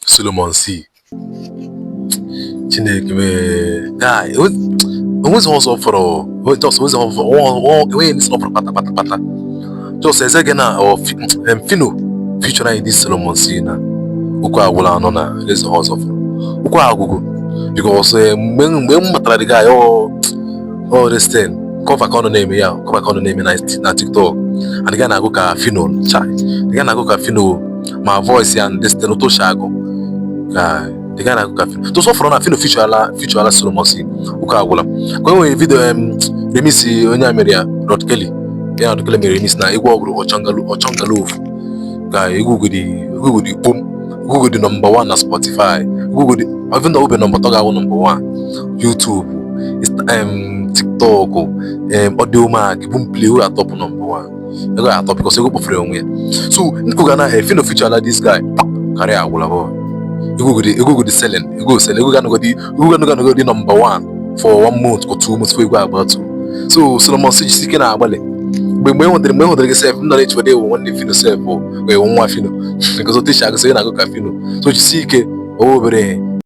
Solomon C. Chineke mee guy, onwezi ọzọ fọrọ, just onwezi ọzọ, enweghị ndị fọrọ kpata kpata kpata. Just eze gị na Phyno feature anyị this Solomon C na okwu agwụla anọ na eze ọzọ fọrọ okwu agwụgwụ, because mgbe m matara the guy, ọ this thing cover ka ọ nọ na-eme ya, cover ka ọ nọ na-eme na TikTok, and the guy na-agụ ka Phyno. Chai, the guy na-agụ ka Phyno, ma voice ya and this thing otoshi agụ ka the guy na-agụ ka Phyno. So fọrọ na Phyno feature ala Solomon C, ụka agwụla. Ka o nwere video remix onye a mere ya, Rod Kelly ya na Rod Kelly mere remix na egwu ọgụrụ Ọchọngalụ ofu ka egwu godi kpom, egwu godi number 1 na Spotify, egwu godi even though obe number 2 ga-awụ number 1 YouTube, TikTok, Audiomack, Boomplay, egwu atọpụ number 1, ego atọ, because ego kpọfere onwe ya. So nkụ ga na Phyno feature ala this guy karịa agwụla boy. Ego godi selling, ego selling, ego ga-anọgodi number 1 for one month or 2 months for egwu agbatu. So Solomon C, jisi ike na-agbalị. Mgbe e nwetara gị sef, m nọ na-echewede ewu nwanne Phyno sef, wee nwa Phyno, because o techi agụsị na-agụ ka Phyno. So jisi ike, owe obere ihe.